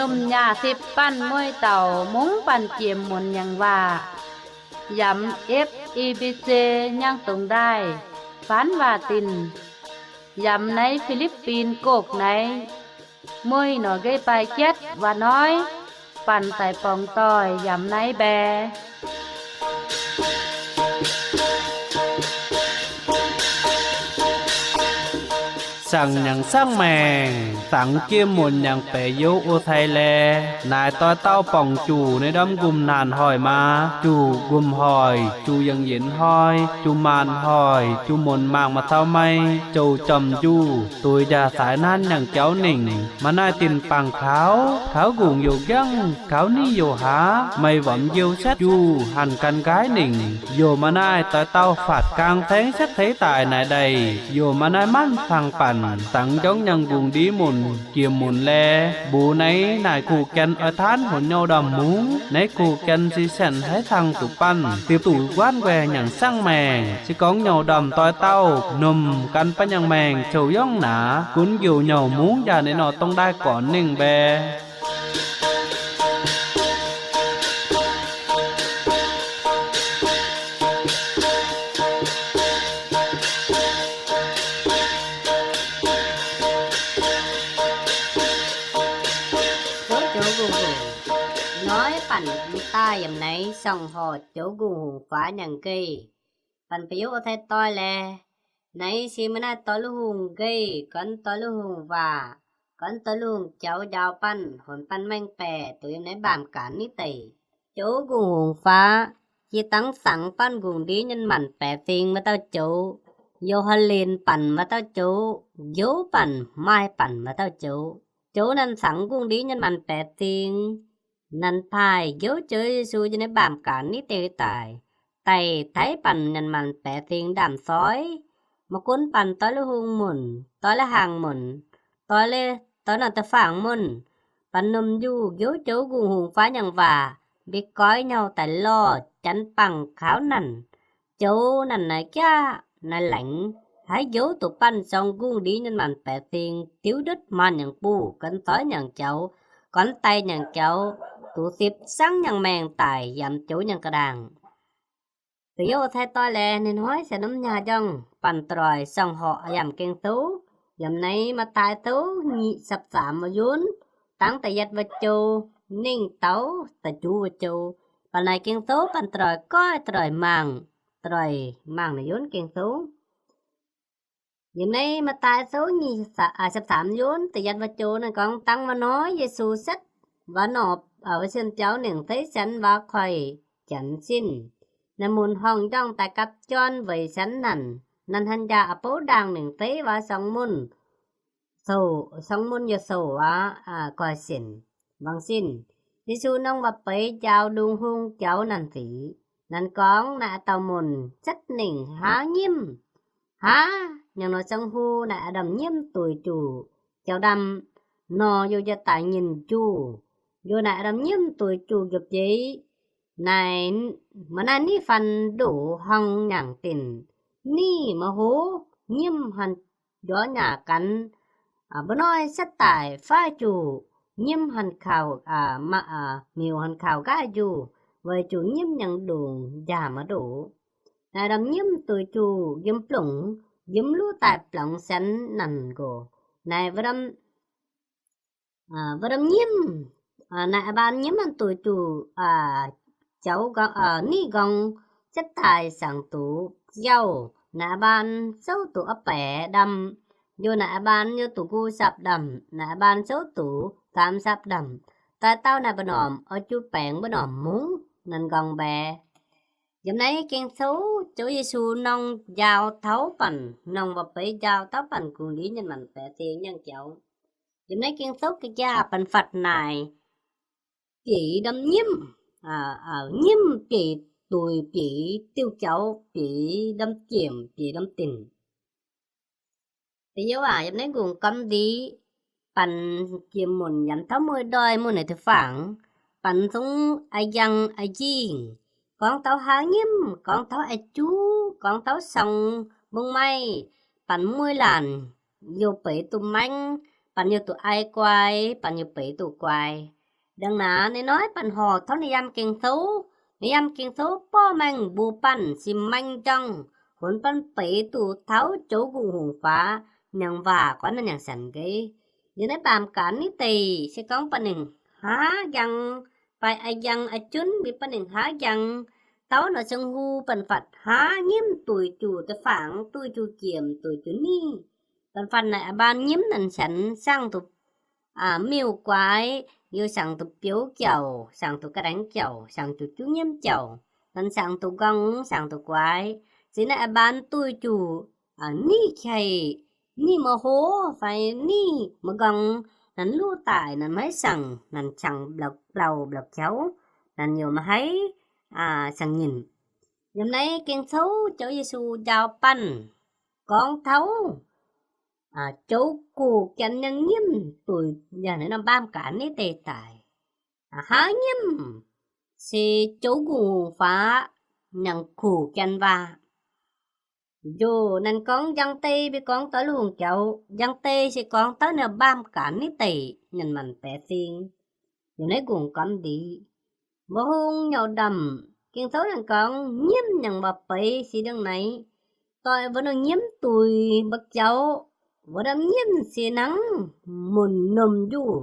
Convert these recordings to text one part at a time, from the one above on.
Domh nyaah sipv banh mueiz dauh mungv banh jiem munx nyangc waac, yamx F E B C nyangv dongh ndaaih faanv waac dinc, yamx naaiv Fi^lipv^bin Gokv naaiv, mueiz norqc nqeiv baaix jatv waac noiv, banh daic borngz doic yamx naaiv mbae. Saangc nyangc saangv maengc, dangx jiem munc nyangc baeqc youz o cai laeh, naaic doix dauh borngc juc ninh ndamv nqumh naanc hoic maa, juc nqumh hoic, juc yangh yienx hnoi, juc maanc hoic, juc munc mangc maaih taux mei, jouc jormh njuh, duix njaah zaaix nanv nyangc jauv ningc. Maaih naaiv dinc bangc kaux, kaux nqungc youc njangv, kaux niv youc haaz, meih womx youh setv njuh hanc gan nqaaix ningc. Youc maaih naaiv doix dauh faatv gaang saengv setv ceix daaih naaic ndaih, youc maaih naaiv manv fangx banh dangx njorngv nyangc nqungc ndiev munc jiem munc laeh, mbuox naaiv naaic kuh gan oix taanv hunx nyouh ndorm mungv. Naaiv kuh gan se sienx haaix cang duqv banh, diex duqv guaanv nquaeh nyangc saangv maengc. Se gorngv nyouh ndorm doix dauh nomh gan banh nyangc maengc zouc yongv naaic, gunv njoux nyouh mungv njaah ninh nor dongh ndaaih gornx ningh mbae. Zoux joux nqungh hungc, noiv banh m'daaih yiem naaiv song horc joux nqungh hungc faaux nyangc nqeiv. Banh ba'youz o cai doix laeh, naaiv se maaih naaiv doix lui hungh nqeiv, gorngv doix lui hungh waac, gorngv doix lui hungh jaux njaaux banh, honx banh maengh baeqc, doix yiem naaiv mbaamh gaanx nitv deic. Joux nqungh hungc faaux, jiex dangv saangx banh nqungh ndiev nyanc maanc baeqc fingx maaih dauh joux, youh haaix linc banh maaih dauh joux, njoux banh maaih banh maaih dauh joux. Joux naanc saangx nqungh ndiev nyanc maanc baeqc fingx, naanc paaih njoux joux Yesu yiem naaiv mbaamh gaanx nitv deic daic, daic taiv banh nyanc maanc baeqc fingx ndaamv-soiv, maiv gunv banh doix lui hungh munc, doix lui haangh munc, doix lui, doix norm da'faangx munc, banh nomh njuh njoux joux nqungh hungh faaux nyangc waac, mbeix goix nyouh daaih lorh janx bangc kaux naanc. Joux naanc naaic jaav naaiv laengz, haaix njoux duqv banh zorng nqungh ndiev nyanc maanc baeqc fingx diuv ndutv maanh nyangc buh, gornx doix nyangc jaux, gornx daic nyangc jaux, duqv sipv zangv nyangc maengh daic yaac joux nyangc ga'ndaangc. Da'yietv o cai doix laeh, ninh hnoi se norm nyaah njorngh banh doic song horc yaac m'gengh souv, yiem naaiv Matv^taai Sou nyic sapc zaamc wuov yunv, dangv da'yietv wuov jou, ningh daux da'juov wuov jou. Banh naaic gengh souv banh doic goiv doic mangc, doic mangc naaiv yunv gengh souv. Yiem naaiv Matv^taai Sou nyic sapc zaamc yunv da'yietv wuov jou naaiv gorngv, dangv wuov hnoi Yesu setv waac norqc, wuov cien biaux ningc zeiv sienx waac koiv janx sin. Naaiv mun horngh njorngh daaih gapv jorn weic sienx naanc. Naanc hanh njaah a'bouv ndaangh ningc zeiv waac sorng mun, sorng mun yaac souc waac goiv sinc, wangc sin. Yesu nongh waac-beiz njaaux ndongc hung jaux naanc sic. Naanc gorngv naaiv dauh mun setv ningc haav nyimv, haav nyungc nor ziangh hu naaiv a'ndamc nyimv duih juh jaux ndamv nor, yaac daaih nyinh juh, yaac naaiv a'ndamc nyimv duih juh njoux bieiv. Naaiv, maaih naaiv nitv faan ndoqc horngh nyaangc dinc, nitv maiv hoc nyimv hanh njorv nyaah ganh. Mbuo hnoi setv daaih faix juh, nyimv hanh kaux, miuc hanh kaux nqaaiv njuh, weic zuqc nyimv nyangx ndongc njaah maiv ndoqc. Naaiv ndamv nyimv duih juh yiem blungc, yiem luv daaih blongx sienx naanc nqox. Naaiv wuov ndamv nyimv, naaiv a'baan nyimv hanh duih juh jaux nqorngv, nitv nqorngv setv daaih saangc duqv ziouh. Naaiv a'baan souv duqv a'baeqc ndamv, yaac naaiv a'baan yaac duqv nqu sapv ndamv, naaiv a'baan souv duqv faam sapv ndamv. Daaih dauh naaiv mbu'ndongx oix juv baengx mbu'ndongx mungv naanc nqorngv mbaeqc. Yiem naaiv Ging-Sou, Ziouv Yesu nongh njaaux taux banh, nongh waac-beiv njaaux taux banh kungx ndiev nyanc maanc baeqc fingx nyangh jaux. Yiem naaiv Ging-Sou ga'jaav banh fatv naaic, bieic ndamv nyimv, nyimv bieic duih, bieic diuh jaux, bieic ndamv jiemc, bieic ndamv dinc. Da'yietv aac, yiem naaiv kungx gormx ndic, banh jiem munc yaac taux mueiz ndoih mueiz naaic deix fangx, banh zungv a'yangh a'njingh, gorngv taux haaix nyimv, gorngv taux a'juv, gorngv taux song mbong maiv, banh mueiz laanh youh beiz duqv maengv, banh youh duqv ai guai, banh youh beiz duqv guai. Dangh naaiv ninh hnoi banh horc tov ninh yiem Ging-Sou, ninh yiem Ging-Sou borv maengh mbuo banh si maeng njorngh, hunv banh beiz duqv taux Ziouv Ngongh Hungh Faaux nyangc waac gorngv naaiv nyangc Sanx Nqeiv. Yiem naaiv mbaamh gaax nitv deic se gorngv banh ninh hnaav njang, fai a'njang a'junv mbi banh ninh hnaav njang, dauh nor ceng hu banh fatv hnaav nyimv duih juqc da'faangx, duih juqc jiem, duih juqc nyic. Banh fatv naaic a'mbaan nyimv nanc Sanx, sangx duqv miuc-guaaix, youh sangx duqv biouv jauc, sangx duqv ga'daengx jauc, sangx duqv juv nyimv jauc, nanc sangx duqv nqorngv, sangx duqv guaaix. Zinh naaiv a'mbaan duih juqc nyic qeic, nyic ma'ho, fai nyic ma'nqorngv, nanc luv daic, nanc maiv sangx, nanc sangx blauv blauv qauv, nanc youc maiv haih sangx nyinc. Yiem naaiv Ging-Sou Ziouv Yesu njaaux banh gorngv taux Ziouv gox janx nyei nyimv duih yangh naaiv norm mbaamh gaax nitv deic daic. Hnaav nyimv se Ziouv Ngongh Hungh Faaux nyangc gox janx waac. Njoh nanc gorngv njang deix mbi gorngv doix lungh jaux, njang deix se gorngv taux naaiv mbaamh gaax nitv deic nyanc maanc baeqc fing. Yiem naaiv Ging-Sou gorngv ndiev, mbuo hungh nyauc ndamc Ging-Sou nanc gorngv nyimv nyangc waac-beiz se ndongc naaiv. Doix wuov norm nyimv duih mbuo jaux, wuov norm nyimv se hnangv munc nomh njuh,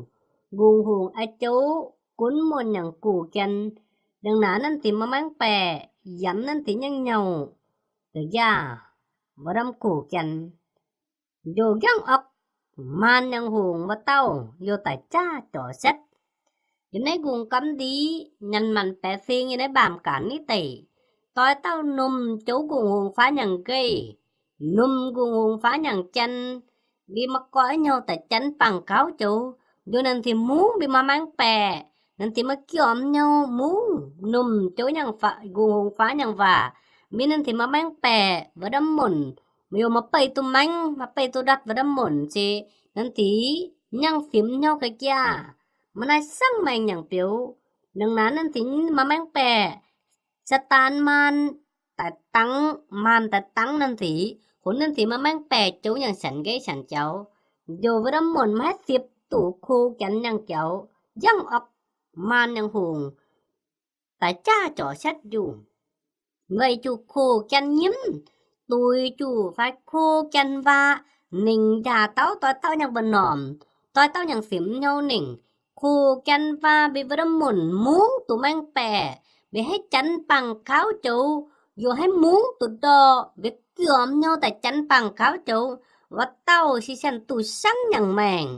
Ngongh Hungh a'jouv gunv muonh nyangc gox janx. Ndongc naaiv nanv deix maiv maengv baeqc, yaac nanv deix nyangv nyauh, da'jaav wuov norm gox janx. Njoh njangv orqc, maanh nyangc hungh wuov dauh youh daaih jaav jorc setv. Yiem naaiv Ging-Sou gorngv ndiev nyanc maanc baeqc fing yiem naaiv mbaamh gaax nitv deic, doix dauh nomh Ziouv Ngongh Hungh Faaux nyangc nqeiv, nomh Ngongh Hungh Faaux nyangc janx, mbi maiv goiv hnyouv daaih janx bangc gauv joux. Njoh nanv deix mungv mbi maiv maengv baeqc, nanv deix maiv jomc hnyouv mungv nomh Ziouv nyangc, Ngongh Hungh Faaux nyangc waac. Mbi nanv deix maiv maengv baeqc wuov norm munc, maiv youh maiv beih duqv maengv, maiv beih duqv ndortv wuov norm munc se nanv deix nyangv fimx hnyouv ga'jaav, maiv naaiv sangv maengh nyangc biouv. Ndongc naaiv nanv deix maiv maengv baeqc, Saadaan maanh daaih dangv, maanh daaih dangv nanv deix, hunv nanv deix maiv maengv baeqc Ziouv nyangc Sanx Nqeiv Sanx Jaux. Njoh wuov norm munc maiv haih sipv duqv gox janx nyangc jaux, njangv orqc, maanh nyangc hungh daaih jaav jorc setv njuh. Weic zuqc gox janx nyimv duih juqv fai gox janx waac, ninh njaaux dauh doix dauh nyangc mbu'ndongx, doix dauh nyangc fimx hnyouv ninh. Gox janx waac mbi wuov norm munc mungv duqv maengv baeqc, mbi haih janx bangc gauv joux, yaac haih mungv duqv ndortv, mbi jomc hnyouv daaih janx bangc gauv joux. Wuov dauh se sienx duqv sangv nyangc maengc,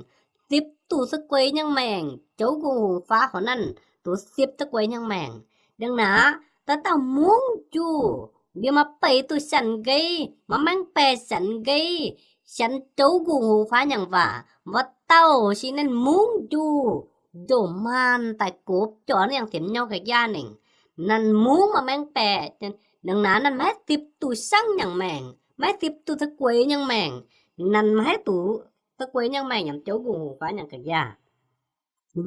sipv duqv za'gengh nyangc maengc. Ziouv Ngongh Hungh Faaux horc nanv duqv sipv za'gengh nyangc maengc. Ndongc naaiv, doix dauh mungv juqv, mbi maiv beih duqv Sanx Nqeiv, maiv maengv baeqc Sanx Nqeiv, sienx Ziouv Ngongh Hungh Faaux nyangc waac, wuov dauh se nanv mungv juqv, njoh maanh daaih gopv jorc nanv nyangc fimx hnyouv ga'jaav ninh. Nanv mungv maiv maengv baeqc, ndongc naaiv nanv maiv haih sipv duqv sangv nyangc maengc, maiv haih sipv duqv za'gengh nyangc maengc. Nanv maiv haih duqv za'gengh nyangc maengc yaac Ziouv Ngongh Hungh Faaux nyangc ga'jaav.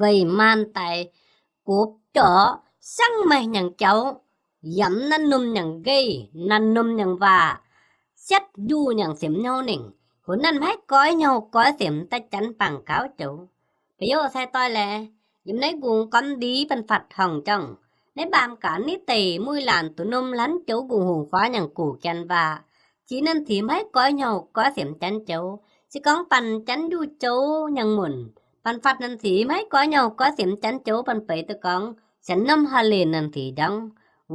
Weic maanh daaih gopv jorc sangv maengc nyangc jaux, yaac nanv norm nyangc nqeiv, nanv norm nyangc waac, setv njuh nyangc fimx hnyouv ninh. Hunv nanv maiv haih goiv hnyouv goiv fimx daaih janx bangc gauv joux. Ba'youz sai doix laeh, yiem naaiv kungx gormx ndiev banh fatv horngc juangc, naaiv mbaam gaax nitv deic muic laanh duqv norm laanh Ziouv Ngongh Hungh Faaux nyangc gux janx waac, jiex nanv deix maiv haih goiv hnyouv goiv fimx janx joux. Se gorngv banh janx njuh joux nyangc munc, banh fatv nanv deix maiv haih goiv hnyouv goiv fimx janx joux, banh beiz duqv gorngv sienx norm haaix lenc nanv deix ndorngv,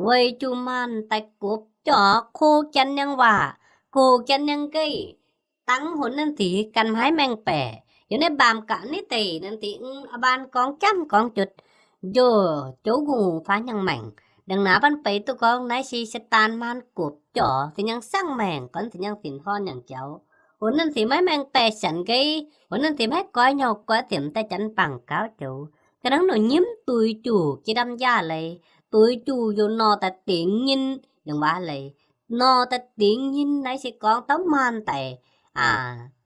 weic zuqc maanh daaih gopv jorc ko janx nyei waac, gux janx nyei nqeiv, dangv hunv nanv deix ganh maiv haih maengh baeqc. Yiem naaiv mbaam gaax nitv deic nanv deix mv baan gorngv jamv gorngv jutc, njoh Ziouv Ngongh Hungh Faaux nyangc maengc. Ndongc naaiv banh beiz duqv gorngv naaiv se Saadaan maanh gopv jorc zinh nyangv sangv maengc, gorngv zinh nyangv fingx horn nyangc jaux, hunv nanv deix maiv maengh baeqc sienx nqeiv, hunv nanv deix maiv haih goiv hnyouv goiv fimx daaih janx bangc gauv joux. Ga'hnangv nor nyimv duix juqc jiex ndaamv-njaah leiz, duix juqc youc nor daaih dingx nyinh, yangh waac leiz, nor daaih dingx nyinh naaiv se gorngv taux maanh daaih,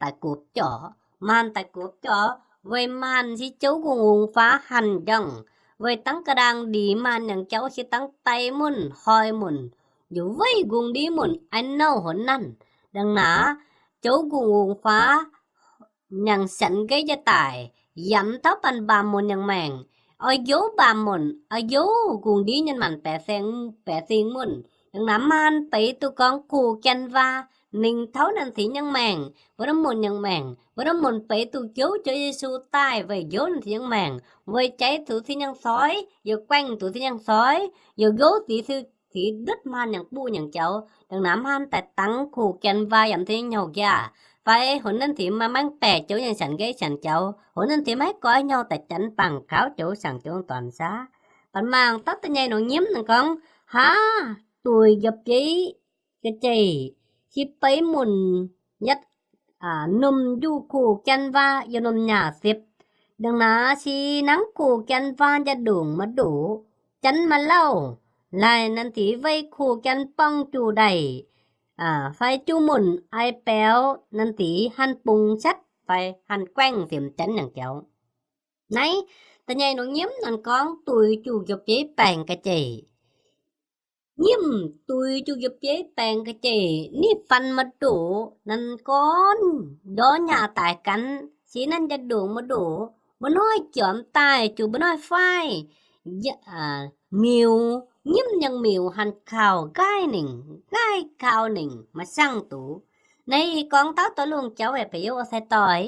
daaih gopv jorc, maanh daaih gopv jorc, weic maanh se Ziouv Ngongh Hungh Faaux hanc njorngh, weic dangv ga'ndaangc ndiev maanh nyangc jaux se dangv daic munc, hoic munc, yaac weic kungx ndiev munc ai nouh hunv nanv. Ndongc naaiv, Ziouv Ngongh Hungh Faaux nyanc sanc nqeiv jiex daaih, yamc tauv banh mbaamh munc nyangc maengc, oix njoux mbaamh munc, oix njoux gungx ndiev nyei maanc baeqc sing, baeqc sing munc. Dangh naaiv maan beiz duqv gorngv kuh Janx waac ningx tauv naaiv deix nyangc maengc, wuov norm munc nyangc maengc, wuov norm munc beiz duqv njoux Ziouv Yesu daaih weic njoux naaiv deix nyangc maengc, weic jaiv zuqc sin nyangc soix, youc guaengh zuqc sin nyangc soix, youc njoux zic sic ndutv maan nyangc buv nyangc jaux. Dangh naaiv maan daaih dangx kuh Janx waac yaac m'deix nyei hnyouv nqaah, fai honx naaiv deix maaih mangv baeqc joux nyei sanc nqeiv sanc jaux, honx naaiv deix maiv goiv hnyouv daaih janx bangc gaux joux saangc joux dorn saav. Baac mangc dauh da'nyeic nongc nyiemv ninh gorngv, haav, duih njiec bieiv ga'jeiv, se beiz munc yatv, aa, numh njuh kuh Janx waac yiem norm nyaah siepv. Dangh naaiv se nangv kuh Janx waac njaa-ndongc maiv ndoqc, janx maiv lauh, laih naaiv deix weic kuh Janx borngz juh ndaic, aa, fai juh munc ai biaux naaiv deix hanc bungx catv fai hanc guaengh siemx janx nyangc jaux. Naaiv da'nyeic nongc nyiemv ninh gorngv duih juh njiec bieiv baengc ga'jeiv. Nyiemv duih juh njiec bieiv baengc ga'jeiv, ninh fanh maiv ndoqc, ninh gorngv ndortv nyaah daaih ganh, se naaiv njaa-ndongc maiv ndoqc, mbuo noiv jormx daaih juc mbuo noiv faix, miuz, nyiemv nyei miuz hanc kaux nqaaiv ningc, nqaaiv kaux ningc maiv sangv duqv. Naaiv gorngv taux doix-lungh jauv, ba'youz sai-doix.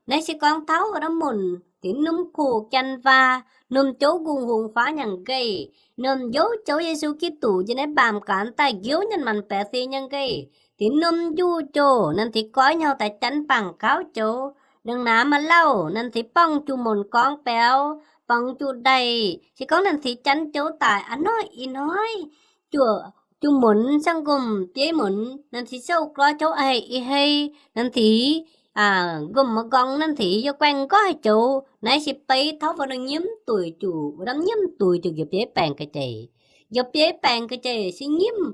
Naaiv se gorngv taux wuov norm munc dingc numh kuh Janx waac, numh jouv Ngongh Hungh Faaux nyangc nqeiv, numh njoux Ziouv Yesu Giduc yiem naaiv mbaamh gaanv daaih njoux nyei maanc baeqc sing nyangc nqeiv, dingc numh njuh joux naaiv deix goiv hnyouv daaih janx bangc gaux joux. Dangh naaiv maaih lauh naaiv deix borngz juh munc gorngv biaux, borngz juh ndaic, se gorngv naaiv deix janx joux daaih a'hnoi ih hnoi, juh, juh munc, sangv nqomh bieiv munc, naaiv deix souv-gloiv joux aeqv, ih hei naaiv deix nqomh maiv nqorngv naaiv deix youc guaengh nqoiv joux. Naaiv se beiz taux wuov norm nyiemv duih juh, wuov norm nyiemv duih juh njiec bieiv baengc ga'jeiv. Njiec bieiv baengc ga'jeiv se nyiemv,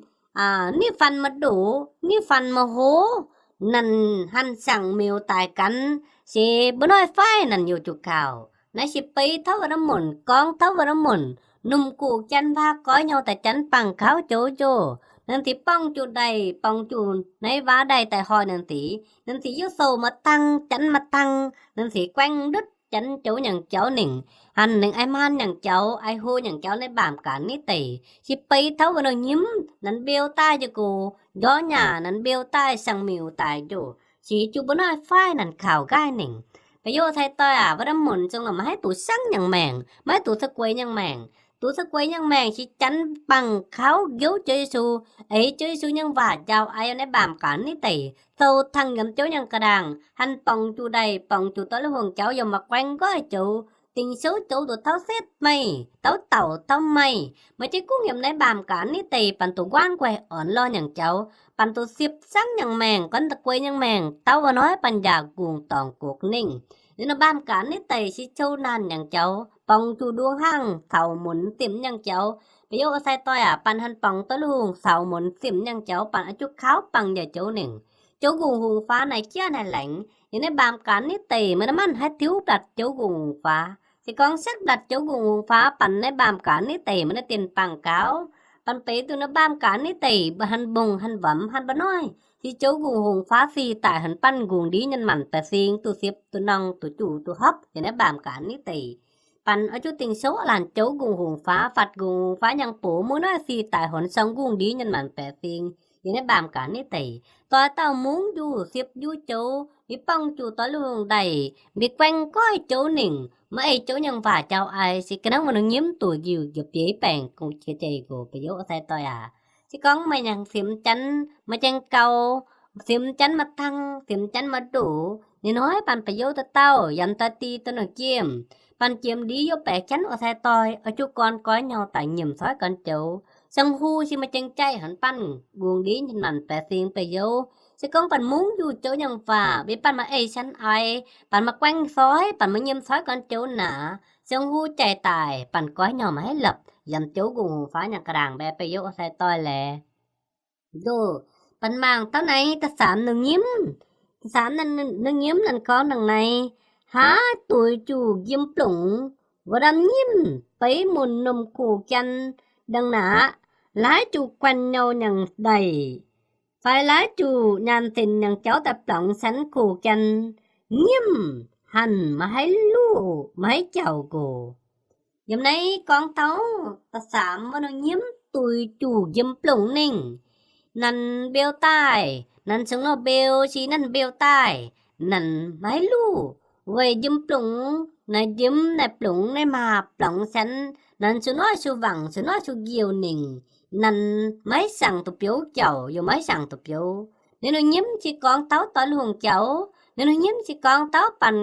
ninh fanh maiv ndoqc, ninh fanh maiv hlo, ninh hanc saangc miuz daaih ganh, se mbuo noiv faix ninh youc juc kaux. Naaiv se beiz taux wuov norm munc, gorngv taux wuov norm munc, numh kuh Janx waac goiv hnyouv daaih janx bangc gaux joux joux. Naaiv deix borngz juh ndaic, borngz juh naaiv waac ndaic daaih hoic naaiv deix, naaiv deix youc souv maiv dangh, janx maiv dangh, naaiv deix guaengh ndutv janx joux nyangc jaux ningc, hanc ningc ai maan nyangc jaux, ai hlo nyangc jaux naaiv mbaamh gaanv naaiv deix. Se beiz taux wuov norm nyiemv naaiv mbeu daaih njoux gox, njorv nyaah naaiv mbeu daaih saangc miuz daaih njoux, se juh mbuo noiv faix naaic kaux nqaaiv ningc. Ba'youz sai-doix aac, wuov norm munc zungv maiv haih duqv sangv nyangc maengc, maiv haih duqv za'gueix nyangc maengc. Duqv za'gueix nyangc maengc se janx bangc gaux njoux Ziouv Yesu, eix Ziouv Yesu nyei waac njaaux ai naaiv mbaamh gaanv naaiv deix, zoux tangx yiem Ziouv nyei ga'ndaangc, hanc borngz juh ndaic, borngz juh doix-lungh jauv yiem maaih guaengh nqoiv joux, dingc souv joux duqv tauv setv meih, tauv dauh tauv meih, maaih jienv gunv yiem naaiv mbaamh gaanv naaiv deix banh duqv nquaanv guaih orn lorh nyangc jaux, banh duqv siepv sangv nyangc maengc, guaanv za'gueix nyangc maengc, tauv wuov hnoi banh njaaux gungx dorngc gokv ningh. Ninh mbaamh gaanv naaiv deix se zou naanc nyangc jaux, borngz juh nduov hnaangx caux munx zimh nyangc jaux. Ba'youz sai-doix aac, banh hanc borngz doix-lungh caux munx zimh nyangc jaux, banh oix juv kaux bangc njiec joux ningc. Joux Ngongh Hungh Faaux naaic jiex naaic laengz, yiem naaiv mbaamh gaanv naaiv deix maiv maaih mienh haih tiuv mbatc joux Ngongh Hungh Faaux. Se gorngv setv mbatc joux Ngongh Hungh Faaux, banh naaiv mbaamh gaanv naaiv deix maiv maaih mienh dingh bangc gaux. Banh beiz duqv naaiv mbaamh gaanv naaiv deix mbuo hanc mbungh hanc wamx hanc mba'noih, se joux Ngongh Hungh Faaux sic daaih hanc banh nqungc ndiev nyei maanc baeqc sing duqv siepv duqv norng duqv juqc duqv hopv yiem naaiv mbaamh gaanv naaiv deix. Banh oix juv dingc souv laanh joux Ngongh Hungh Faaux, fatv Ngongh Hungh Faaux nyangc box muoz noiv sic daaih honx song nqungc ndiev nyei maanc baeqc sing yiem naaiv mbaamh gaanv naaiv deix. Doix dauh mungv njuh siepv njuh joux, mbuo borngz juh doix-lungh ndaic, mbuo guaengh nqoiv joux ningc, maiv eix joux nyei waac njaaux ai, se ga'naaiv wuov norm nyiemv duih njiec bieiv baengc ga'jeiv nqox. Ba'youz sai-doix aac, se gorngv meih nyanc siemx janx maaih gaengh gaux, siemx janx maaih dangh, siemx janx maaih ndoqc, ninh hnoi banh ba'youz dauh dauh yaac daaih dih duqv nongc jiem. Banh jiem ndiev youc baeqc janx wuov sai-doix oix juv gorn goiv hnyouv daaih nyiemc coiv gorn joux. Song hu se maaih gaengh jaiv hanc banh nqungc ndiev nyei maanc baeqc sing ba'youz. Se gorngv banh mungv njuh joux nyei waac, mbuo banh maaih eix sanh ai, banh maaih guaengh soi, banh maaih nyiemc coiv gorn joux naaic, song hu jaiv daaih banh goiv hnyouv maiv haih lopc yiem joux Ngongh Hungh Faaux nyei ga'ndaangc mbaeqc ba'youz sai-doix laeh. Ndoh, banh mangc taux naaiv da'saamx nyiemv. Da'saamx nyiemv ninh gorngv dangh naaiv, haaix duih juh njiem blongc, wuov ndamv nyimv beiv munc norm kuh janx dangh naaic, laaix juh guanh nyouh nyangc ndaic, fai laaix juh nyaanh zinc nyangc jauv daaih blongc sanx kuh janx, nyiemv hanc maiv haih luv, maiv haih jauc nqox. Yiem naaiv gorngv taux da'faam wuov norm nyiemv duih juqc njiem blongc ningh. Nanc mbeu daaih, nanc cingx nor mbeu, si nanc mbeu daaih, nanc maiv haih luv. Weic njiem blongc, naaiv njiem naaiv blongc naaiv maah, blongc sienx, nanc su noiv su wangc, su noiv su njiu ningc. Nanc maiv saangc doqc biouv jauc, yaac maiv saangc doqc biouv. Ninh norm nyiemv se gorngv taux doix-hungh jauv. Ninh norm nyiemv se gorngv taux banh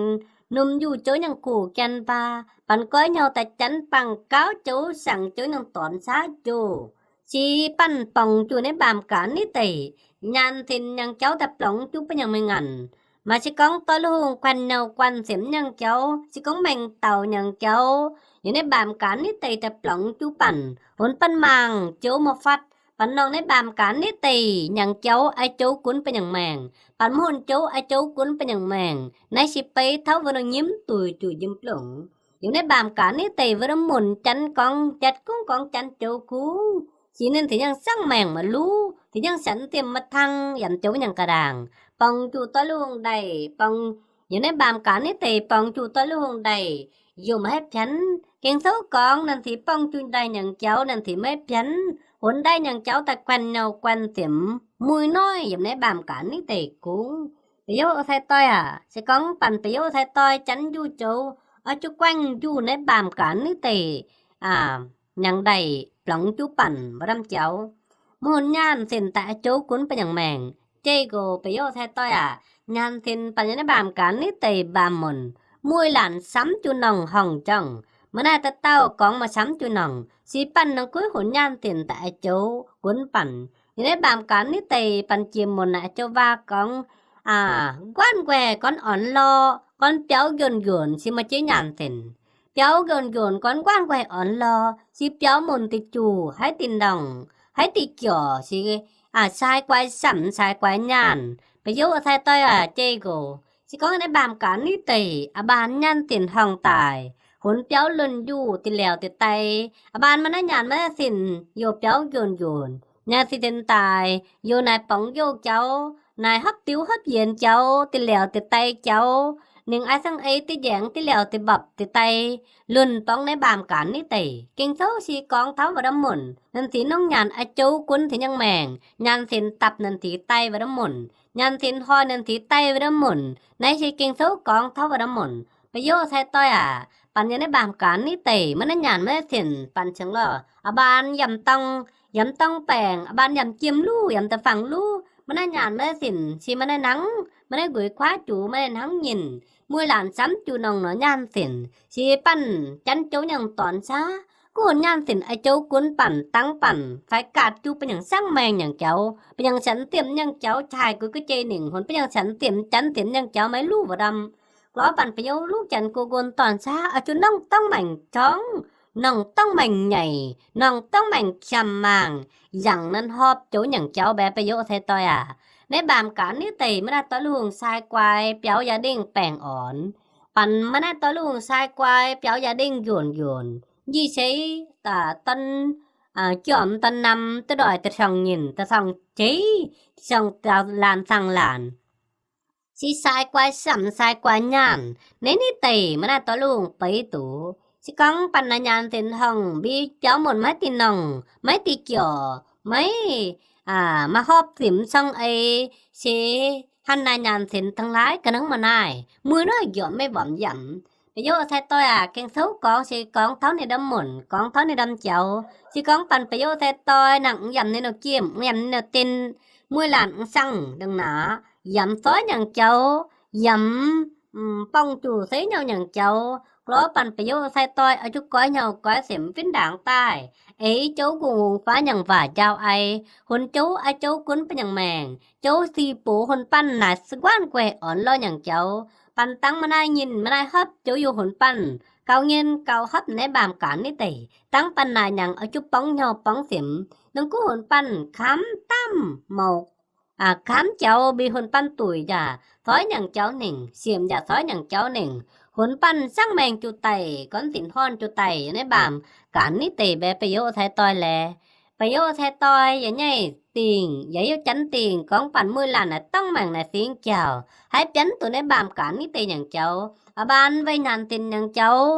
num njuh joux nyangc guh gan baa, banh goiv nyouh daaih janx bangc gauv joux, saangc joux nyangc dornx saav joux. Se banh borngz juqc naaiv mbaamh gaanx nitv deic, nyaanh zinc nyangc jauv daaih blongz juqc bun nyangc maengc ngaanc. Maaih se gorngv doix-hungh guanh nyouh guanh siemx nyangc jauv, se gorngv maengc dauh nyangc jauv, yiem naaiv mbaamh gaanx nitv deic daaih blongz juqc banh, hunx banh mangc joux mouc fatv, banh norm naaiv mbaamh gaanx nitv deic nyangc jauv oix joux gunv bun nyangc maengc, banh mv hunx joux oix joux gunv bun nyangc maengc. Naaiv se beiv taux wuov norm nyiemv duih juqc njiem blongc. Yiem naaiv mbaamh gaanx nitv deic wuov norm munc janx gorngv jatv kungx gorngv janx joux kungx, se ninh tengx nyangc zaangv maengc maiv luv, tengx nyangc sienx ziemh maiv tang, yaac joux nyangc ga'ndaangc, borngz juqc doix-hungh ndaic, borngz, yiem naaiv mbaamh gaanx nitv deic borngz juqc doix-hungh ndaic, yaac maiv haih pianx. Ging-Sou gorngv nanc zinc borngz juqc ndaic nyangc jauv, nanc zinc maiv pianx, hunx ndaiv nyangc jauv daaih guanh nyouh guanh siemx muic noiv yiem naaiv mbaamh gaanx nitv deic kungx. Ba'youz sai-doix aac, se gorngv banh ba'youz sai-doix janx njuh joux, oix zuqc guanh njuh naaiv mbaamh gaanx nitv deic nyangc ndaic blongz juqc banh wuov norm jauv. Mv hunx nyaanh zinc daaih oix joux gunv bun nyangc maengc. Jeiv nqox ba'youz sai-doix aac, nyaanh zinc banh yiem naaiv mbaamh gaanx nitv deic mbaamh munc, mueiz laanc samv juqc norngc horngc jorngh. Maiv naaiv dauh dauh gorngv maaih samv juqc norngc, se banh norm guiv hunx nyaanh zinc daaih oix joux gunv banh. Yiem naaiv mbaamh gaanx nitv deic banh jiex munc naaic joux waac gorngv, nquaanv nquaih gorngv ornx lorh, gorngv biaux njuonx njuonc se maaih jienv nyaanh zinc. Biaux njuonx njuonc gorngv nquaanv nquaih ornx lorh, se biaux munc diqc juqc, haiv diqc ndorngc, haiv diqc jorc, se sai guai samv sai guai nyaanh. Ba'youz sai-doix aac, jeiv nqox se gorngv naaiv mbaamh gaanx nitv deic a'baan nyaanh zinc horngh daic, hunx biaux lunh njuh diqc liouc diqc dai. A'baan maiv naaiv nyaanh maiv naaiv zinc youc biaux njuonx njuonc, nyaanh zinc daic, youc naaic borngz youh jauv, naaic hopv diuv hopv yienx jauv, diqc liouc diqc dai jauv. Ninh a'zangv ei diqc njaengx diqc liouc diqc mbopv diqc dai, lunh borngz naaiv mbaamh gaanx nitv deic. Ging-Sou se gorngv taux wuov norm munc, nanc zinc norm nyaanh oix joux gunv tengx nyangc maengc, nyaanh zinc dapv nanc zinc dai wuov norm munc, nyaanh zinc hnoi nanc zinc dai wuov norm munc. Naaiv se Ging-Sou gorngv taux wuov norm munc. Ba'youz sai-doix aac, banh yiem naaiv mbaamh gaanx nitv deic maiv naaiv nyaanh maiv naaiv zinc banh cingx lorh. A'baan yaac dorng, yaac dorng baengc, a'baan yaac jiem luv, yaac da'fangx luv, maiv naaiv nyaanh maiv naaiv zinc, se maiv naaiv hnangv, maiv naaiv nquix kuaaiv juqc, maiv naaiv hnangv nyinh. Mueiz laanc samv juqc norngc nor nyaanh zinc, se banh janx joux nyangc dornx saav, gunv nyaanh zinc oix joux gunv banh dangv banh fai gaatc juqc bun nyangc zaangv maengc nyangc jauv, bun nyangc sienx ziemh nyangc jauv, jaaix guix guv jei ningc, hunx bun nyangc sienx ziemh janx ziemh nyangc jauv maiv luv wuov ndamv. Lorz banh ba'youz luv janx go nqon dornx saav, oix zuqc norngc dorngv maengc jorngv, norngc dorngv maengc nyaic, norngc dorngv maengc qamv maangc, yangc nanv horpc joux nyangc jauv mbaeqc ba'youz sai-doix aac. Naaiv mbaamh gaanx nitv deic maiv naaiv doix-hungh sai guai biaux yaac ndingh baengh ornx. Banh maiv naaiv doix-hungh sai guai biaux yaac ndingh njuonx njuonx. Njiec seix, aa, dorn, aa, jorm dorn namx duqv ndoih da'ciong nyinh, da'ciong jeiv, da'ciong laanh zaangh laanh. Se sai guai samv sai guai nyaanh. Naaiv nitv deic maiv naaiv doix-hungh beiv duqv. Se gorngv banh naaiv nyaanh zinc horngh mbi biaux munc maiv dinh norngh, maiv dinh jorc, maiv, aa, maaih horpc fim cong eix, se hnangv naaiv nyaanh zinc dangh laaix ga'nangv maaih naaiv, muiz naaiv jorm maiv mbormx yamc. Ba'youz sai-doix aac, Ging-Sou gorngv se gorngv taux ninh ndamv munc, gorngv taux ninh ndamv jauv. Se gorngv banh ba'youz sai-doix nangc yamc ninh nor jiem, yamc ninh nor din, mueiz laanh m'sangv dangh naaic, yamc soiv nyangc jauv, yamc, mm, borngz juqc seix nyouh nyangc jauv. Lorz banh ba'youz sai-doix oix zuqc goix nyouh goix siemx fih ndaangc daaih, eix joux nqongh hungx faaux nyangc waac njaaux ai, hunx joux oix joux gunv bun nyangc maengc, joux sic box hun banh naaic se nquaanv guaih ornx lorh nyangc jauv. Banh dangv maaih naaiv nyinh maaih naaiv hopv joux yaac hun banh gaux nyinh gaux hopv naaiv mbaamh gaanx nitv deic. Dangv banh naaic nyangc oix zuqc borngz nyouh borngz siemx, ninh gunv hun banh kamv damh mouc, aa, kamv jauv mbi hun banh duic yaac soiv nyangc jauv ningc, siemx yaac soiv nyangc jauv ningc. Hun banh zaangv maengh jiu daic, gorngv dinc horn jiu daic, naaiv mbaamh gaanx nitv deic mbaeqc ba'youz sai-doix laeh. Ba'youz cai-doix yaac nyaiv dingc, yaac hiuv janx dingc gorngv banh mueiz laanh naaic dangv maengc naaic fingx jauh, haiz bianv duqv naaiv mbaamh gaax nitv deix nyangc jauv, a'baan weih nyanc dinc nyangc jauv,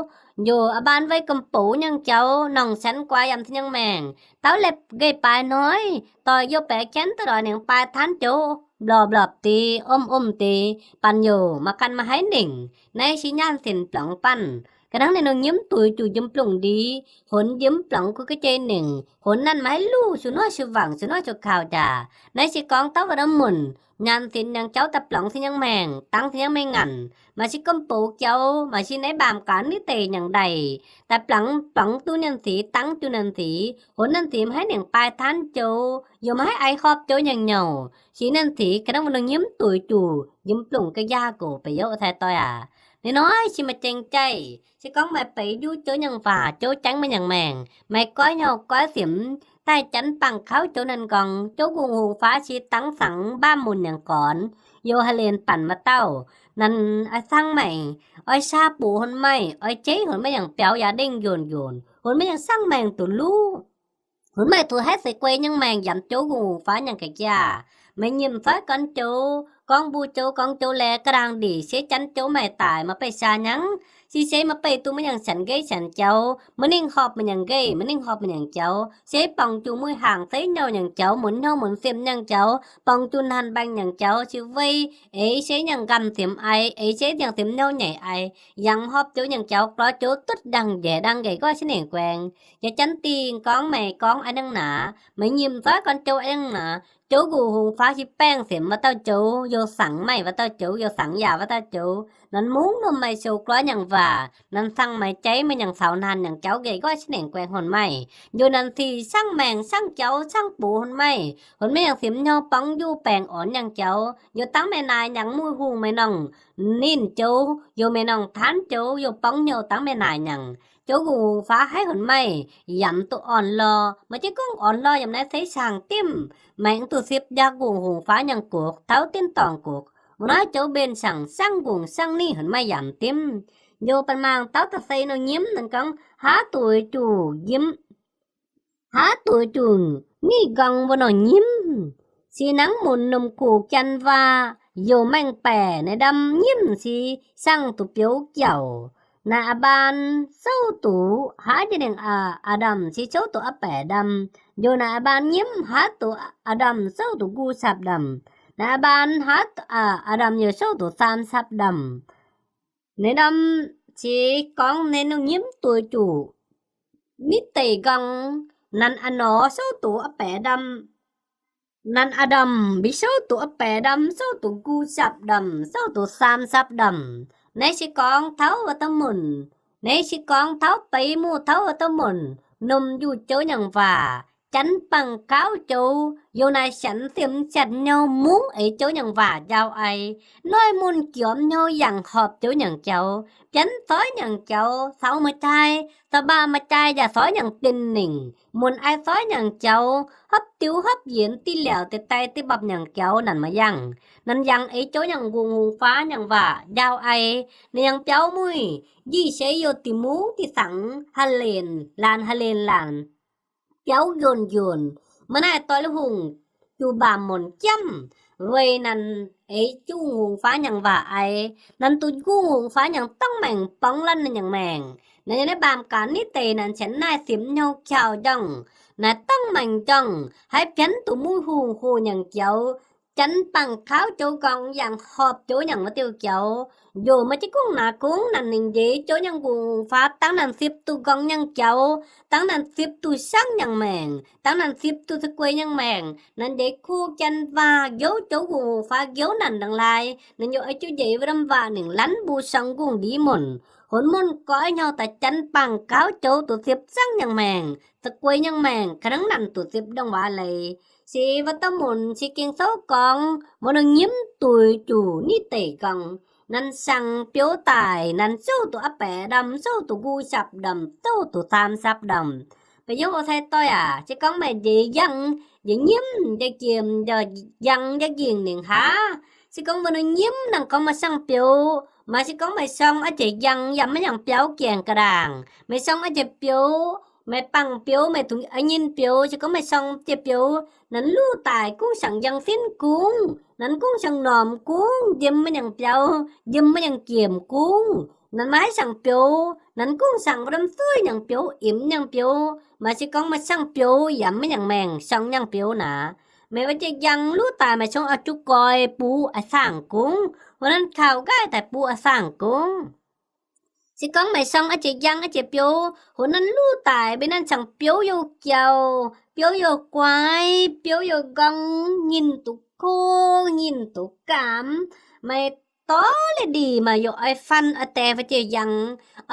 njoh a'baan weih gomh boux nyangc jauv, nongc sanx guaax yaac mv zeiz nyangc maengc, dauh lepv nqeiv baaix hnoi, doic youh baeqc janv duqv lorz ningx baaix taanv jouv, mblorpc mblorpc deix, omv omv deix, banh youh maaih ganh maaih haiv ningc, naaiv se nyaanh zinc blongx banh. Ga'hnangv ninh nor nyimv duix juc njimv blungh ndie, honx njimv blongx guv ga'jei ningc, honx nanv maaih haiv luv, sux hnoi sux wangc, sux hnoi sux kaux jaax. Naaiv se gorngv dauh wuov norm munc, nyaanh zinc nyangc jauv daaih blongx se nyangc maengc, dangv se nyangc maengc ngaanc, maaih se gomh boux jauv, maaih se naaiv mbaamh gaax nitv deix nyangc ndaih, daaih blangx, blongx duqv nyanc sic, dangv juc nyanc sic, honx nyanc sic maaih haiv ningc baaix taanv jouv, youh maaih haiv ai horpc jouv nyangc nyouh. Se nyanc sic ga'hnangv wuov nor nyimv duix juc njimv blungh ga'nyaah gox. Ba'youz cai-doix aac, ninh hnoi se maaih jeng jaiv, se gorngv maaih beix njuv jouv nyangc waac, jouv jangv maaih nyangc maengc, maaih goiv hnyouv goiv siemx, daaih janx bangh kauv jouv nanv nqorngv, jouv nqungh hungh faaux se dangv sangx mbaamh munc nyangc gornx, youh haaix lenc banh maaih dauh, nanv oix cang maengc, oix saa buoz hon maiv, oix jeiv hon maiv, yangh biaux yaac ndengh yonc yonc, hon maiv yangh cang maengc duqv luv. Hon maiv duqv haiv se guei nyangc maengc yaac jouv nqungh hungh faaux nyangc ga'nyaah. Meih nyimv zoih gorn jouv, gorngv mbuo jouv gorngv jouv laeh ga'ndaangc ndeic se janx jouv maaih daaih maaih beih saa nyangv. Se se maaih beih duqv maiv yangh sanx nqeiv sanx jauv, maiv ningh horpc maiv yangh nqeiv, maiv ningh horpc maiv yangh jauv, se borngc juc muih hnaangx zeiv nyouh nyangc jauv, munx hnyouv munx siemx nyangc jauv, borngc juc hnaanh mbaengx nyangc jauv, se weic eix se yangh nqamh siemx ai, eix se yangh siemx hnyouv nyeic ai, yangh horpc jouv nyangc jauv, glorx jouv duqv ndangh njiec ndangh nqeic nqoi se nengc guaengx. Yaac janx dingh gorngv meih gorngv a'hnangv naaic, meih nyimv zoih gorn jouv a'hnangv naaic, jouv nqungx hungh faaux se baengh siemx maaih dauh jouv, youh sangx maiv maaih dauh jouv, youh sangx yaac maaih dauh jouv. Nanv mungv lomh maaih sou glorx nyangc waac, nanv cang maaih jaiv, maaih nyangc caux hnaanh nyangc jauv nqeic nqoi se nengc guaengx hon maiv. Njoh nanv sic cang maengc cang jauv cang buoz hon maiv, hon maiv yangh siemx hnyouv borngv njuh baengh orn nyangc jauv, youh dangv meih naaic nyangc muih hungh meih norngh ninh jouv, youh meih norngh taanv jouv, youh borngv hnyouv dangv meih naaic nyangc. Jouv nqungx hungx faav haiv hon maiv, yaac mv duqv orn lorh. Maaih jienv gorngv orn lorh yaac mv naaiv seix saangx dimv, maengx duqv sipv njaaux nqungx hungx faav nyangc gox tauv dienv dorngc gox. Mv naaiv jouv mbenc saangc sangv nqungx sangv nitv hon maiv yaac mv dimv. Youh banh maangh dauh da'seix nor nyimv, ninh gorngv haav duqv juqc nyimv, haav duqv juqc nitv nqorngv wuov nor nyimv. Se hnangv munc lomc guc janx waac, youh maengh baeqc naaiv ndamv nyimv se sangv duqv biouv jauc. Naaiv a'baan souv duqv haav jiex ningc a'ndamc se souv duqv a'baeqc ndamv. Youh naaiv a'baan nyimv haav duqv a'ndamc souv duqv nqu sapv ndamc. Naaiv a'baan haav a'ndamc youh souv duqv saam sapv ndamc. Naaiv ndamv se gorngv naaiv nungh nyimv duqv juqc nitv deic nqorngv. Nanv a'nor souv duqv a'baeqc ndamv. Nanv a'ndamc mbi souv duqv a'baeqc ndamv, souv duqv nqu sapv ndamc, souv duqv saam sapv ndamc. Naaiv se gorngv taux wuov dauh munc, naaiv se gorngv taux beiv muoz taux wuov dauh munc, lomc njuh jouv nyangc waac, janx bangc gauv jouv, youh naaiv sienx siemx sienx hnyouv mungv eix jouv nyangc waac njaaux ai. Noiv mun jomc hnyouv yangh horpc jouv nyangc jauv, bianv soiv nyangc jauv, caux maaih jaai, caux baac maaih jaai yaac soiv nyangc din ningc, munc ai soiv nyangc jauv, hopv diuv hopv yienx, diqv liaauc diqv dai diqv mbapv nyangc jauv, nanc maaih yangh. Nanc yangh eix jouv nyangc nqungx hungx faav nyangc waac njaaux ai. Ninh yangh biauv muic, njiec seix youh diqc mungv diqc saangx, ha'lenc laanh ha'lenc laanh, biauv njuonc njuonc. Maiv naaiv doix lui hungh juqc mbaamc munc jamv, weic nanc eix nqungx hungx faav nyangc waac ai. Nanc duqv nqungx hungx faav nyangc dongh maengc borngv lanv ninh nyangc maengc. Naaiv yiem naaiv mbaamc gaax nitv deic nanc sienx naaiv siemx hnyouv jauv njongh, naaiv dongh maengc njongh, haiz bianv duqv muic hungh hoc nyangc jauv, janx bangc gauv jouv nqorngv yangh horpc jouv nyangc wuov diuh jauv. Njoh maaih jienv gungv naaic gungv nanc ningc njeiz jouv nyangc nqungx hungx faav, dangv nanc sipv duqv nqorngv nyangc jauv, dangv nanc sipv duqv sangv nyangc maengc, dangv nanc sipv duqv za'guei nyangc maengc. Nanc njeiz kuv janx waac njiouv jouv nqungx hungx faav njiouv nanc ndongc laai. Nanc youh oix jiu njeiz wuov norm waac ningc lanv mbuo song nqungx ndiev munc, honx munc goiv hnyouv daaih janx bangc gauv jouv duqv sipv sangv nyangc maengc, za'guei nyangc maengc, ga'naaiv hnangv nanc duqv sipv ndongc waac leiz. Se wuov dauh munc se Ging-Sou gorngv wuov nor nyimv duqv juqc nitv deic nqorngv. Nanc sangx biouv daaih, nanc souv duqv a'baeqc ndamv, souv duqv nqu sapv ndamv, souv duqv saam sapv ndamv. Ba'youz cai-doix aac, se gorngv meih njeiz njang, njeiz nyimv, njeiz jiem, njang njang njingh ningc haav, se gorngv wuov nor nyimv, nanc gorngv maaih sangv biouv, maaih se gorngv meih song a'jec njang yaac maiv yangh biauv gaengh ga'ndaangc, meih song a'jec biouv Meih bangc biouv, meih dungx nyinh biouv. Se gorngv meih sorng jiex biouv, nanv luv daic gungv siang njang sinv gungv, nanv gungv siang normx gungv, njiem maiv nyangc biauv, njiem maiv nyangc jiemc gungv, nanv maiv siang biouv, nanv gungv siang wuov norm suiv nyangc biouv, imx nyangc biouv. Maaih se gorngv meih siang biouv yaac maiv nyangc maengc, siang nyangc biouv naaic. Meih wuov jiex njang luv daic, meih sorng oix zuqc goix buv a'saangv gungv, wuov nanv kaux nqaaiv daaih buv a'saangv gungv. Se gorngv meih sorng a'jiex njang a'jiex biouv, wuov nanv luv daic, mbuo nanv siang biouv youh jauh, biouv youh guaix, biouv youh nqorng, nyinh duqv ko, nyinh duqv gaamv. Meih dorv leiz ndih maaih youh oix faan oix daix wuov jiex njang,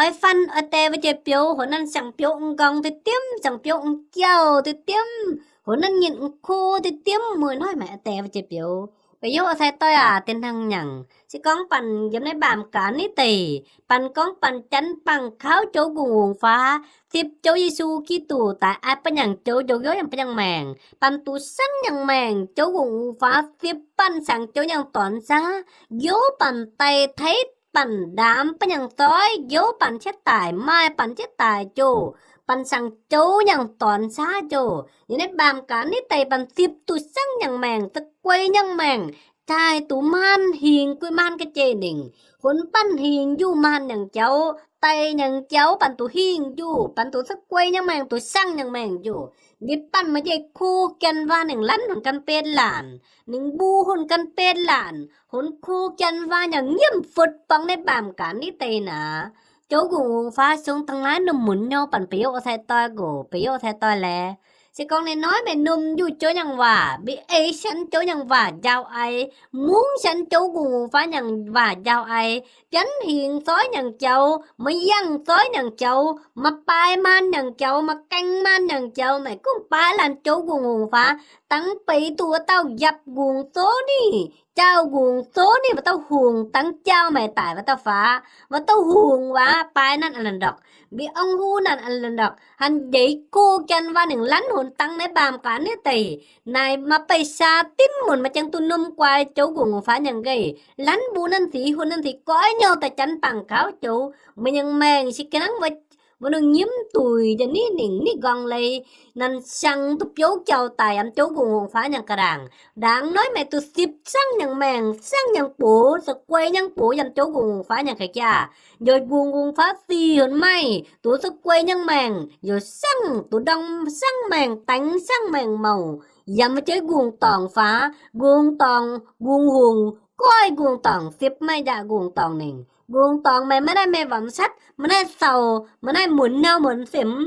oix faan oix daix wuov jiex biouv, wuov nanv siang biouv nqorng diqv diemv, siang biouv jauh diqv diemv, wuov nanv nyinh ko diqv diemv, mueiz hnoi meih oix daix wuov jiex biouv. Ba'youz sai-doix aac, dinh hnangv nyanc. Se gorngv banh yiem naaiv mbaamh gaax nitv deic, banh gorngv banh janx bangc kauv joux Gungx Hungh Faaux, zipv joux Yesu Giduc daaih ai ba'nyangc joux, joux youz yaac ba'nyangc maengc, banh duqv sangv nyangc maengc. Joux Gungx Hungh Faaux zipv banh siang joux nyangc dorn saav, youz banh daaih teiv banh ndaamv ba'nyangc zoiv, youz banh cietv daic, maaih banh cietv daic joux, banh siang joux nyangc dorn saav joux. Yiem naaiv mbaamh gaax nitv deic banh zipv duqv sangv nyangc maengc, za'guei nyangc maengc, daaih duqv maanc hingh guei maanc ga'jeiv ningc, hunx banh hingh njuh maanc nyangc jauv, daic nyangc jauv banh duqv hingh njuh, banh duqv za'guei nyangc maengc, duqv sangv nyangc maengc njuh. Nitv banh maaih jiex ko janx waac ningc lanv hunx gan betv laanc, ningc mbuo hunx gan betv laanc, hunx ko janx waac nyangc nyiemv futv borngz naaiv mbaamh gaax nitv deic naaic. Joux Gungx Hungh Faaux siong dangh naaiv numh munx nyouh banh ba'youz sai-doix nqox, ba'youz sai-doix laeh. Se gorngv ninh hnoi meih numh njuh joux nyangc waac, mbi eix sienx joux nyangc waac njaaux ai, mungv sienx joux Gungx Hungh Faaux nyangc waac njaaux ai, bianv hingx zoiv nyangc jauv, maaih yangh zoiv nyangc jauv, maaih baaix maanc nyangc jauv, maaih gaeng maanc nyangc jauv, meih gunv baaix laanh joux Gungx Hungh Faaux, dangx beiz duqv wuov dauh njapc nqungx zoh ninh, jaauv nqungx zoh ninh wuov dauh hungh, dangx jaauv meih daic wuov dauh faaux, wuov dauh hungh waac baaix naanc a'lanc ndorqc, mbi ong huv naanc a'lanc ndorqc, hanc jeiz ko janx waac ningc lanv hunx dangx naaiv mbaamh gaax nitv deic. Naaic maaih ba'saa dinv munc maaih jangx duqv numh guaix joux Gungx Hungh Faaux nyangc nqaih, lanv mbuo nanv sic, hunx nanv sic goiv nyouh daaih janx bangc kauv joux. Meih nyangc maengc se ga'nangv wuov, wuov nungh nyimv duic njaaux nitv ningc nitv nqorngv leiz, nanc siang duqv biouv jauv daic yaac joux Gungx Hungh Faaux nyangc ga'ndaangc. Ndaangc hnoi meih duqv zipv sangv nyangc maengc, sangv nyangc box, za'guei nyangc box yaac joux Gungx Hungh Faaux nyangc ga'jaav. Njoux Gungx Hungh Faaux sic hunx maaih, duqv za'guei nyangc maengc, youc sangv, duqv ndorm sangv maengc, daengx sangv maengc mouc, yaac maaih jeiv nqungx dorngc faaux, nqungx dorngc, nqungx hungh, goiv nqungx dorngc, zipv maaih njaaux nqungx dorngc ningc. Nqungx dorngc meih maiv naaiv meih wamx satv, maiv naaiv sou, maiv naaiv munx nyouh munx simx,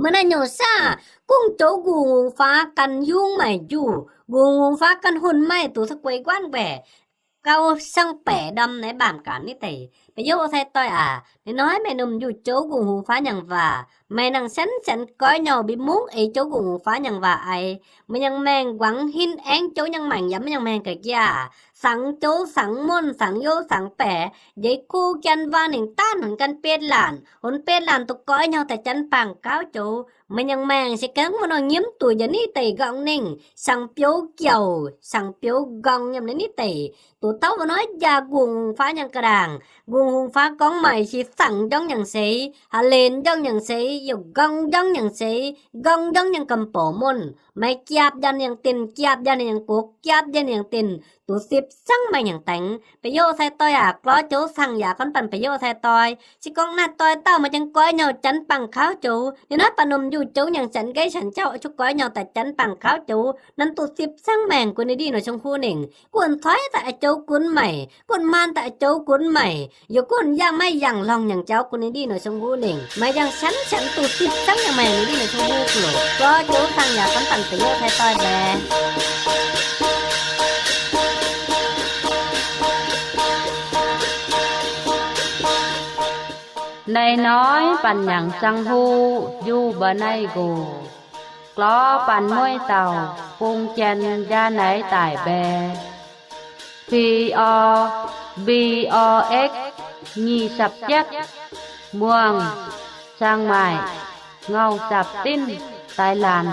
maiv naaiv nyouh saah, gunv joux Gungx Hungh Faaux ganh yungv maaic njuh, Gungx Hungh Faaux ganh hunx maaih duqv za'guei guanv mbaeqc, gauh sangv baeqc ndorm naaiv mbaamh gaax nitv deic. Ba'youz sai-doix aac, ninh hnoi meih numh njuh joux Gungx Hungh Faaux nyangc waac, meih nangc sienx sienx goiv nyouh mbi mungv eix joux Gungx Hungh Faaux nyangc waac ai. Meih nyangc maengc guangc hinv aengx joux nyangc maengc yaac maiv nyangc maengc ga'jaav, sangx joux sangx muonh sangx youz sangx baeqc, njoux ko janx waac ningc daanh hunx gan betv laanc, hunx betv laanc duqv goiv nyouh daaih janx bangc kauv joux. Meih nyangc maengc se gengh wuov nor nyimv duic njaaux nitv deic nqorngv ningc, sangx biouv jauv, sangx biouv nqorngv yiem naaiv nitv deic. Duqv taux wuov nor jaa Gungx Hungh Faaux nyangc ga'ndaangc. Gungx Hungh Faaux gorngv maaic se sangx njorngv nyangc seix, ha'lenx njorngv nyangc seix, youc nqorngv njorngv nyangc seix, nqorngv njorngv nyangc ga'mbouc muonh. Maaih jaapv njaaux ninh nyangc dinc, jaapv njaaux ninh nyangc gox, jaapv njaaux ninh nyangc dinc, duqv zipv sangv maengc nyangc daengx. Ba'youz sai-doix aac, glor joux sangh yaac gorngv banh ba'youz sai-doix. Se gorngv naaiv doix dauh maaih jangx goiv nyouh janx bangc kauv joux, ninh hnoi baac numh njuh joux nyangc sienx nqeiv sienx jauv oix zuqc goiv nyouh daaih janx bangc kauv joux, nanv duqv zipv sangv maengc gunv ninh ndih nor zong huv ningc. Gunv coiv daaih joux gunv maaic, gunv maan daaih joux gunv maaic, youc gunv yangh maiv yangh lorngh nyangc jauv gunv ninh ndih nor zong huv ningc. Maaih jangx sienx sienx duqv zipv sangv nyangc maengc ninh ndih nor zong huv ga'loc. Glor joux sangh yaac gorngv banh ba'youz sai-doix laeh. Naaiv hnoi banh nyangc zong huv njuh mba'naaiv nqox. Glor banh mueiz dauh bung jien njaa naaiv daic mbae. P O, B O X, nyic sapc jietv, muangh, cang maaic, ngau sapc dinv, Taiv Laanc.